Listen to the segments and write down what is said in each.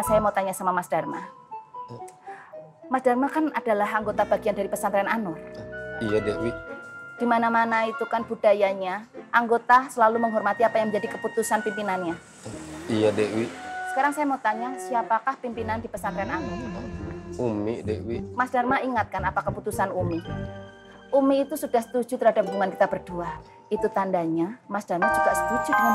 Mas, saya mau tanya sama Mas Dharma. Mas Dharma kan adalah anggota bagian dari pesantren An-Nur. Iya, Dewi. Di mana-mana itu kan budayanya, anggota selalu menghormati apa yang menjadi keputusan pimpinannya. Iya, Dewi. Sekarang saya mau tanya, siapakah pimpinan di pesantren An-Nur? Umi, Dewi. Mas Dharma ingatkan apa keputusan Umi? Umi itu sudah setuju terhadap hubungan kita berdua. Itu tandanya Mas Dharma juga setuju dengan...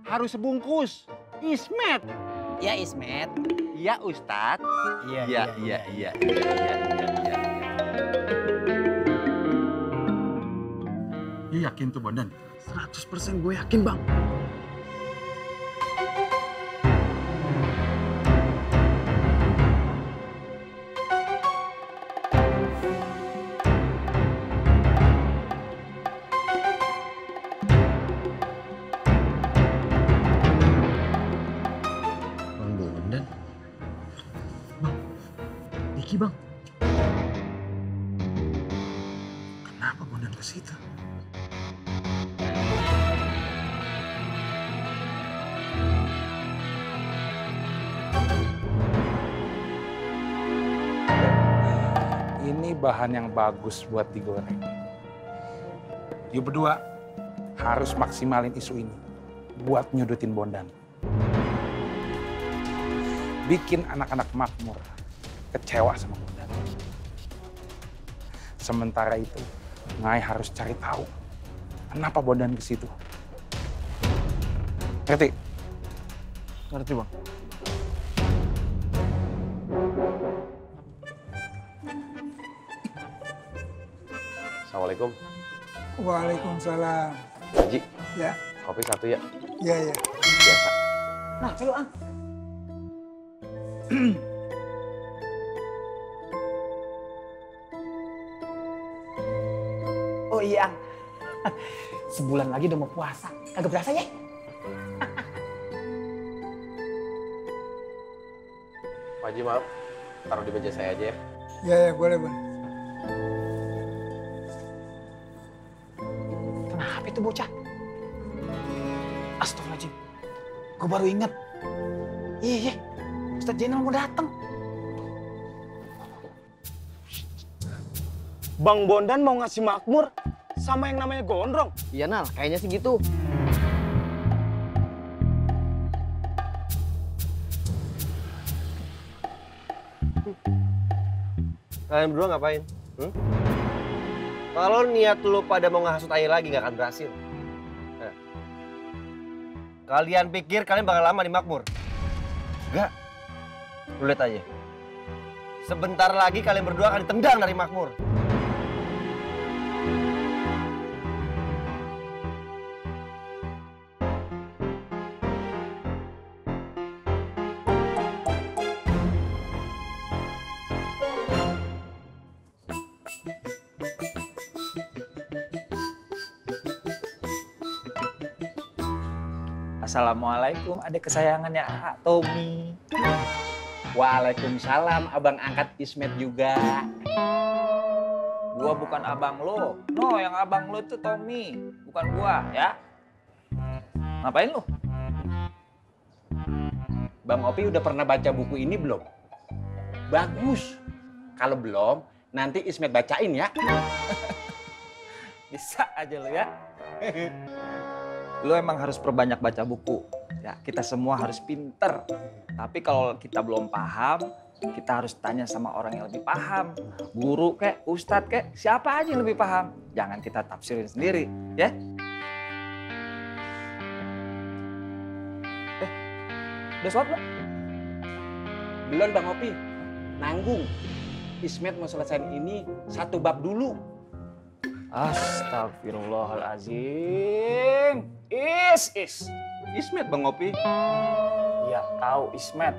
Harus sebungkus. Ismet. Ya Ismet. Iya Ustadz. Iya. Yakin tuh Bondan? 100% gue yakin bang. Bang Bondan? Bang, Diki bang. Kenapa Bondan ke situ? Ini bahan yang bagus buat digoreng. You berdua harus maksimalin isu ini buat nyudutin Bondan. Bikin anak-anak makmur kecewa sama Bondan. Sementara itu, Ngai harus cari tahu kenapa Bondan ke situ. Ngerti? Ngerti bang. Assalamualaikum. Waalaikumsalam. Haji, Ya, kopi satu ya. ya. Biasa. Nah, coba Ang. Oh iya Ang. Sebulan lagi udah mau puasa. Kagak berasa ya? Pak Haji maaf, taruh di meja saya aja ya. Ya, boleh. Kenapa itu bocah? Astagfirullahaladzim. Gue baru inget. Iya, Ustadz Jenal mau datang. Bang Bondan mau ngasih makmur sama yang namanya gondrong. Iya Nal, kayaknya sih gitu. Kalian berdua ngapain? Kalau niat lu pada mau ngehasut air lagi nggak akan berhasil. Nah. Kalian pikir kalian bakal lama di makmur? Enggak. Lu lihat aja. Sebentar lagi kalian berdua akan ditendang dari makmur. Assalamualaikum, adik kesayangannya A, Tommy. Waalaikumsalam, abang angkat Ismet juga. Gua bukan abang lo. No, yang abang lo itu Tommy, bukan gua, ya. Ngapain lo? Bang Opi udah pernah baca buku ini belum? Bagus. Kalau belum, nanti Ismet bacain ya. Bisa aja lo ya. Lo emang harus perbanyak baca buku. Ya, kita semua harus pinter. Tapi kalau kita belum paham, kita harus tanya sama orang yang lebih paham. Guru kek, ustadz kek, siapa aja yang lebih paham. Jangan kita tafsirin sendiri, ya. Udah sholat belum? Belum Bang Opi, nanggung. Ismet mau selesaiin ini satu bab dulu. Astagfirullahaladzim. Ismet Bang Opi. Iya tahu Ismet.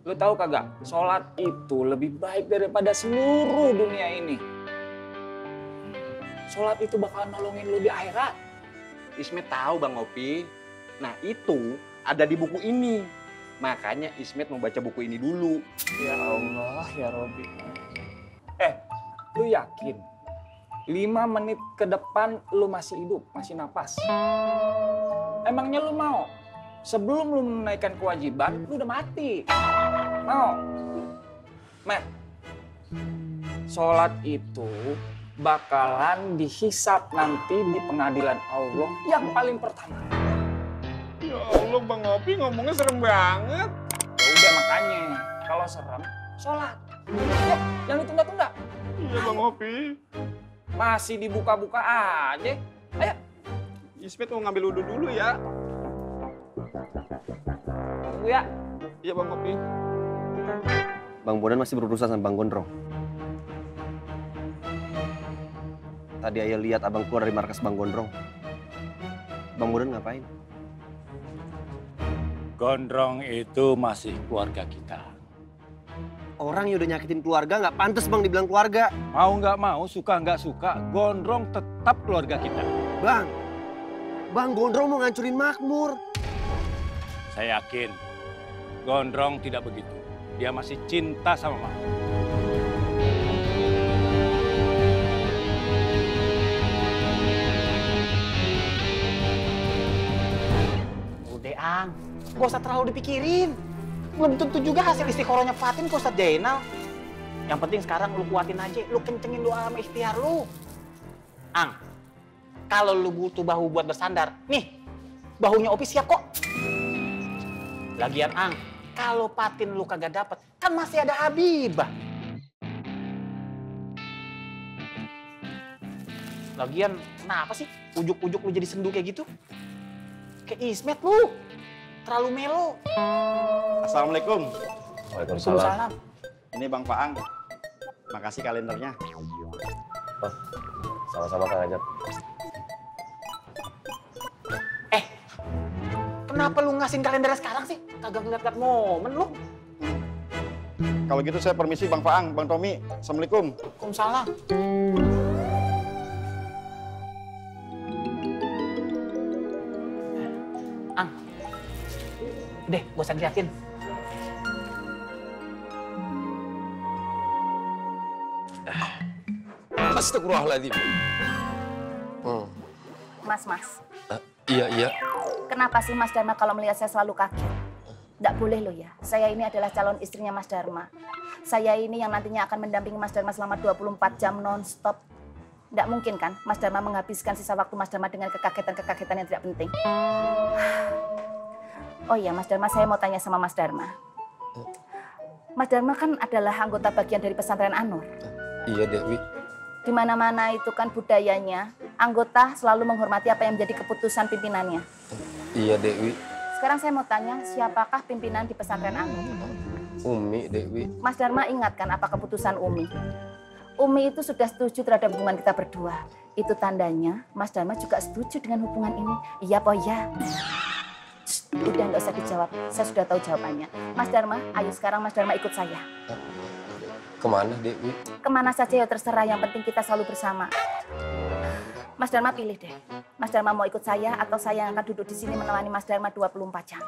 Lu tahu kagak? Sholat itu lebih baik daripada seluruh dunia ini. Sholat itu bakal nolongin lu di akhirat. Ismet tahu Bang Opi. Nah itu ada di buku ini. Makanya Ismet mau baca buku ini dulu. Ya Allah ya Robbi. Lu yakin? 5 menit ke depan lu masih hidup, masih napas. Emangnya lu mau? Sebelum lu menunaikan kewajiban, lu udah mati. Mau? Matt, sholat itu bakalan dihisap nanti di pengadilan Allah yang paling pertama. Ya Allah, Bang Opi ngomongnya serem banget. Ya udah makanya, kalau serem, sholat. Yuk, jangan ditunda-tunda. Iya, Bang Opi. Masih dibuka-buka aja. Ayo. Ismet mau ngambil wudhu dulu ya. Tunggu ya. Iya, Bang Opi. Bang Bondan masih berurusan sama Bang Gondrong. Tadi Ayah lihat abang keluar dari markas Bang Gondrong. Bang Bondan ngapain? Gondrong itu masih keluarga kita. Orang yang udah nyakitin keluarga nggak pantas Bang dibilang keluarga. Mau nggak mau, suka nggak suka, Gondrong tetap keluarga kita. Bang Gondrong mau ngancurin Makmur. Saya yakin Gondrong tidak begitu. Dia masih cinta sama Makmur. Udah, Ang. Gak usah terlalu dipikirin. Belum tentu juga hasil istiqorohnya Fatin ke Ustadz Jainal. Yang penting sekarang lu kuatin aja. Lu kencengin doa sama ikhtiar lu. Ang, kalau lu butuh bahu buat bersandar, nih, bahunya Opi siap kok. Lagian, Ang, kalau Fatin lu kagak dapet, kan masih ada Habibah. Lagian, kenapa sih ujuk-ujuk lu jadi sendu kayak gitu? Kayak Ismet lu, terlalu melo. Assalamualaikum. Waalaikumsalam. Ini Bang Faang. Makasih kalendernya. Oh, sama-sama Kang Ajat. Kenapa lu ngasihin kalendernya sekarang sih? Kagak ngeliat-ngeliat momen lu. Kalau gitu saya permisi Bang Faang, Bang Tommy. Assalamualaikum. Waalaikumsalam. Ang, udah, gak usah diliatin. Astagfirullahaladzim. Mas. Iya. Kenapa sih Mas Dharma kalau melihat saya selalu kaget? Nggak boleh loh ya. Saya ini adalah calon istrinya Mas Dharma. Saya ini yang nantinya akan mendampingi Mas Dharma selama 24 jam non-stop. Nggak mungkin kan Mas Dharma menghabiskan sisa waktu Mas Dharma dengan kekagetan-kekagetan yang tidak penting. Oh iya Mas Dharma, saya mau tanya sama Mas Dharma. Mas Dharma kan adalah anggota bagian dari pesantren An-Nur. Iya, Dewi. Di mana-mana itu kan budayanya, anggota selalu menghormati apa yang menjadi keputusan pimpinannya. Iya, Dewi. Sekarang saya mau tanya, siapakah pimpinan di pesantren An-Nur? Umi, Dewi. Mas Dharma ingatkan apa keputusan Umi? Umi itu sudah setuju terhadap hubungan kita berdua. Itu tandanya Mas Dharma juga setuju dengan hubungan ini. Iya, po ya. Udah nggak usah dijawab, saya sudah tahu jawabannya. Mas Dharma, ayo sekarang Mas Dharma ikut saya. Kemana, Dewi? Kemana saja ya terserah, yang penting kita selalu bersama. Mas Dharma pilih deh. Mas Dharma mau ikut saya atau saya yang akan duduk di sini menemani Mas Dharma 24 jam.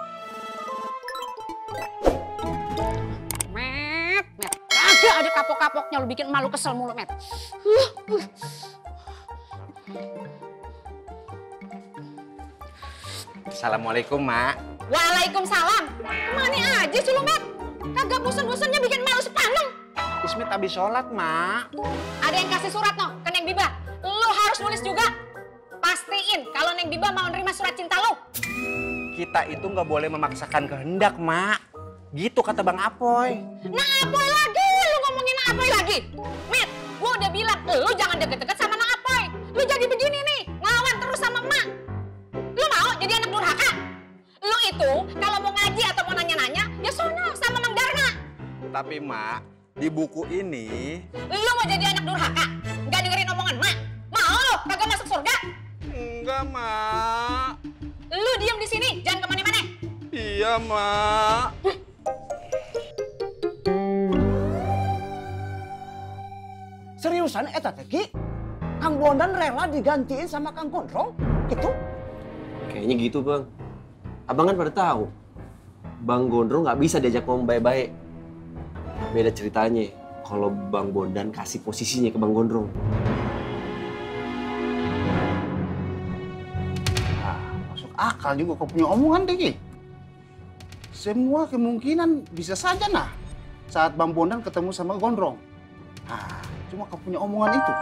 Met. Agak ada kapok-kapoknya, lu bikin malu kesel mulu, Met. Assalamualaikum, Mak. Waalaikumsalam. Kemana aja sih lu, Met? Kagak bosan-bosannya bikin malu sepaneng. Ismet habis sholat, Mak. Ada yang kasih surat no ke Neng Biba. Lu harus nulis juga. Pastiin kalau Neng Biba mau nerima surat cinta lu. Kita itu nggak boleh memaksakan kehendak, Mak. Gitu kata Bang Apoy. Nah, Apoy lagi. Lu ngomongin Apoy lagi. Met, gua udah bilang, lu jangan deket-deket sama Nang Apoy. Lu jadi begini nih, ngelawan terus sama emak. Lu mau jadi anak durhaka? Lu itu kalau mau ngaji atau mau nanya-nanya, ya sono sama Mang Dharma. Tapi, Mak, di buku ini... Lu mau jadi anak durhaka? Nggak dengerin omongan mak? Mau lu kagak masuk surga? Enggak, Mak. Lu diam di sini, jangan kemana-mana. Iya, Mak. Seriusan eta teh Ki? Kang Bondan rela digantiin sama Kang Gondrong? Gitu? Kayaknya gitu Bang. Abang kan pada tahu. Bang Gondrong nggak bisa diajak ngomong baik-baik. Beda ceritanya kalau Bang Bondan kasih posisinya ke Bang Gondrong. akal juga kau punya omongan deh, Ki. Semua kemungkinan bisa saja nah saat Bang Bondan ketemu sama Gondrong. Nah, cuma kau punya omongan itu.